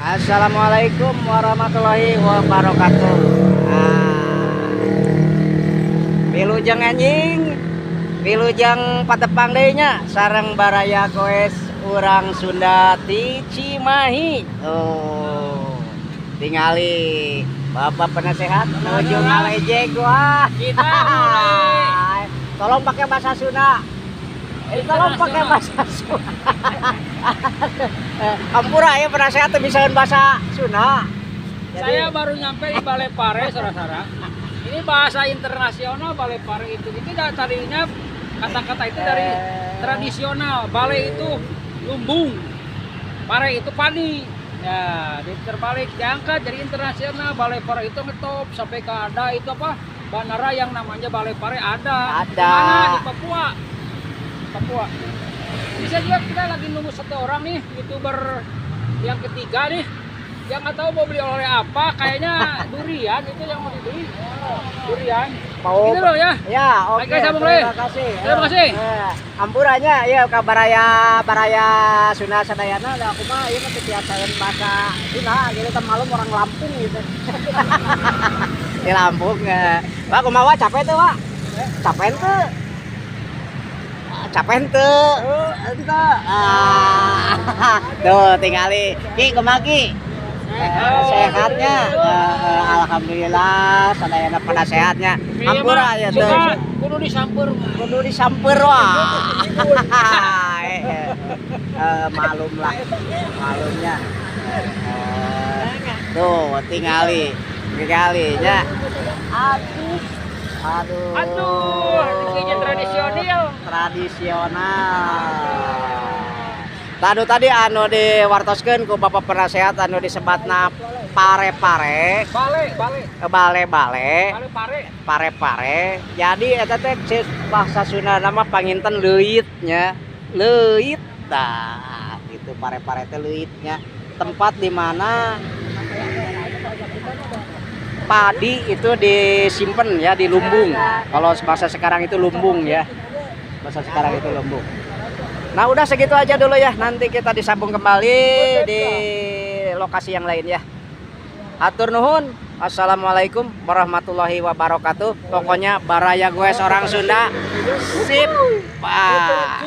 Assalamualaikum warahmatullahi wabarakatuh. Ah. Wilujeng anjing, wilujeng patepang deui nya sareng Baraya Goes urang Sunda ti Cimahi. Oh. Tingali Bapak penasehat nuju ngalejek, wah. Kita mulai. Tolong pakai bahasa Sunda. Tolong pakai bahasa Sunda. Ampura ya, penasehat teu bisa bahasa Sunda. Jadi, Saya baru nyampe di Balai Pare, saudara-saudara. Ini bahasa internasional Balai Pare itu. Itu tadinya kata-kata itu dari tradisional. Balai itu lumbung. Pare itu padi. Ya, jadi terbalik diangkat jadi internasional. Balai Pare itu ngetop sampai ke ada itu apa? Bandara yang namanya Balai Pare ada. Ada. Di mana? Di Papua. Papua. Bisa juga kita lagi nunggu satu orang nih, YouTuber yang ketiga nih, yang nggak tahu mau beli oleh apa, kayaknya durian itu yang mau dibeli, durian. Mau Gitu loh ya. Ya, oke. Oke, sambung lagi. Terima kasih. Terima kasih. Ampura nya ya ka baraya baraya Sunda sadayana, da aku mah ieu mah teu tiasaeun bahasa Sunda, jadi teh malum orang Lampung gitu. Di Lampung. Pak, kumaha, Wak? Capek tuh, Pak? Capek tuh? Capek tuh? Ente. Ah. Tuh, tingali. Ki, kumaha, Ki? Sehatnya. Alhamdulillah sadayana pada sehatnya. Ampura ya tuh. Suka, kudu disamper. Kudu disamper, wah. Malum lah, malumnya. Tuh, tingali, tingali nya. Aduh, aduh. Aduh, ini tradisional. Tradisional. Tadu tadi anu diwartoskeun ku Bapak penasehat anu disebatna pare-pare. Bale, bale. Bale-bale. Bale pare. Pare-pare. Jadi eta teh ceuk bahasa Sunda nama panginten leuitnya, leuit. Tah gitu, pare-pare teh leuitnya, tempat di mana padi itu disimpan ya, di lumbung. Kalau bahasa sekarang itu lumbung ya, bahasa sekarang itu lumbung. Nah, udah segitu aja dulu ya, nanti kita disambung kembali di lokasi yang lain ya. Hatur nuhun. Assalamualaikum warahmatullahi wabarakatuh. Pokoknya baraya gue seorang Sunda. Sip. Pak.